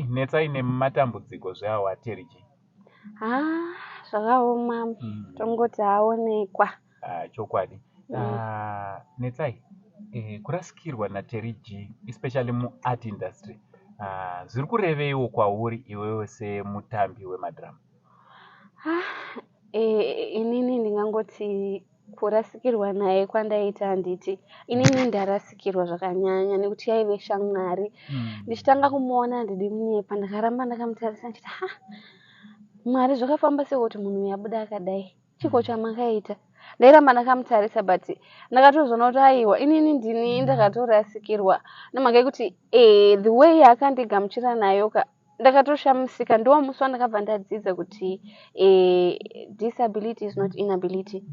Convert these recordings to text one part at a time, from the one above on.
Netsai nematambudziko zveawa Terry G. Ha, zvakaoma. Tongoti aonekwa. Ah, chokwadi. Ah, Netsai, kurasikirwa naTerry G, especially muart industry, zviri kureveiwo kwauri iwewe semutambi wemadhirama? Ah, inini ndingangoti kurasikirwa naye kwandaita, handiti inini ndarasikirwa zvakanyanya nekuti yaive shamwari. Ndichitanga kumuona, handidi kunyepa, ndakaramba ndakamutarisa ndichiti, "Ha, Mwari, zvakafamba sei kuti munhu uyu abuda akadai? Chiko chamakaita?" Ndairamba ndakamutarisa, but ndakatozoona kuti aiwa, inini ndini ndakatorasikirwa nemhaka yekuti the way yaakandigamuchira nayo ka, ndakatoshamisika. Ndiwo musi wandakabva ndadzidza kuti disability is not inability.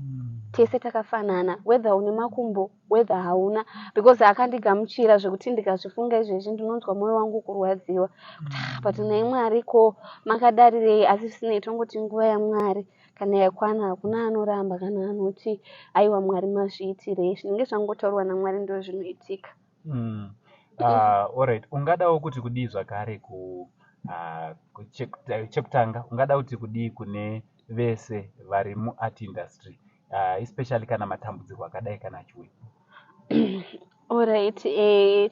Tese takafanana, whether une makumbo, whether hauna, because akandigamuchira zvekuti ndikazvifunga izvezvi ndinonzwa mwoyo wangu kurwadziwa kuti, "Ah, but nhai Mwari, ko makadarirei?" Asi zvisinei, tongoti nguva yaMwari kana yakwana, hakuna anoramba kana anoti, "Aiwa Mwari, mazviitirei?" Zvinenge zvangotaurwa naMwari ndo zvinoitika. Alright, ungadawo kuti kudii zvakare ku chekutanga ungada kuti kudii kune vese vari muart industry, especially kana matambudziko akadai kana achiuya? Alright,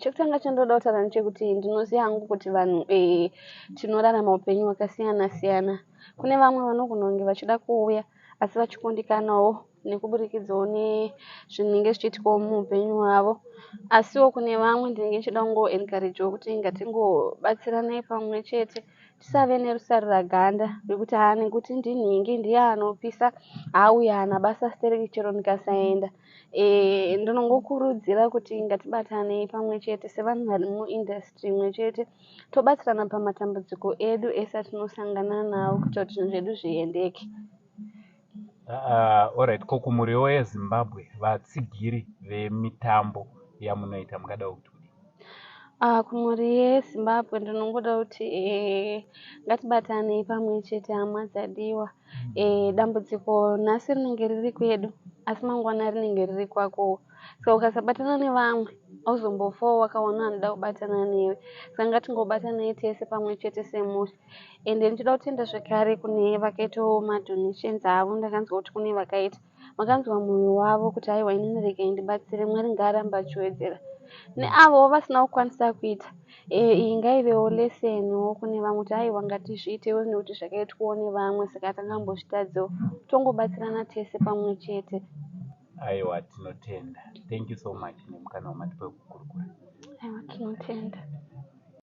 chekutanga chandoda kutaura ndechekuti ndinoziva hangu kuti vanhu tinorarama upenyu hwakasiyana siyana. Kune vamwe vanogona kunge vachida kuuya asi vachikundikanawo nekuburikidzawo nezvinenge zvichiitikawo muupenyu hwavo. Asiwo kune vamwe ndinenge ndichida kungoencouragewo kuti ngatingobatsiranai pamwe chete, tisave nerusaruraganda rwekuti, "Ha, nekuti ndinhingi ndiye anopisa, hauya haana basa stereki chero ndikasaenda." Ndinongokurudzira kuti ngatibatanei pamwe chete sevanhu vari muindustry imwe chete, tobatsirana pamatambudziko edu ese atinosangana nawo kuitira kuti zvinhu zvedu zviendeke. Alright, ko kumhuriwo yeZimbabwe, vatsigiri vemitambo yamunoita, mungadawo kuti kudii? Kumhuri yeZimbabwe ndinongoda kuti ngatibatanei pamwe chete, hama dzadiwa. Dambudziko nhasi rinenge riri kwedu, asi mangwana rinenge riri kwakowo. Saka ukasabatana nevamwe, hauzombofawo wakaona anoda kubatana newe. Saka ngatingobatanai tese pamwe chete semhuri. Ende ndichida kutenda zvekare kune vakaitawo madonations avo. Ndakanzwa kuti kune vakaita, vakanzwa mwoyo wavo kuti, "Aiwa, inini regai ndibatsire." Mwari ngaaramba achiwedzera. Neavowo vasina kukwanisa kuita, iyi ngaivewo lessonwo kune vamwe kuti, aiwa, ngatizviitewo nekuti zvakaitwawo nevamwe, saka tangambozvitadzewo. Tongobatsirana tese pamwe chete. Aiwa, tinotenda. Thank you so much nemukana wamatipa wekukurukura. Aiwa, tinotenda.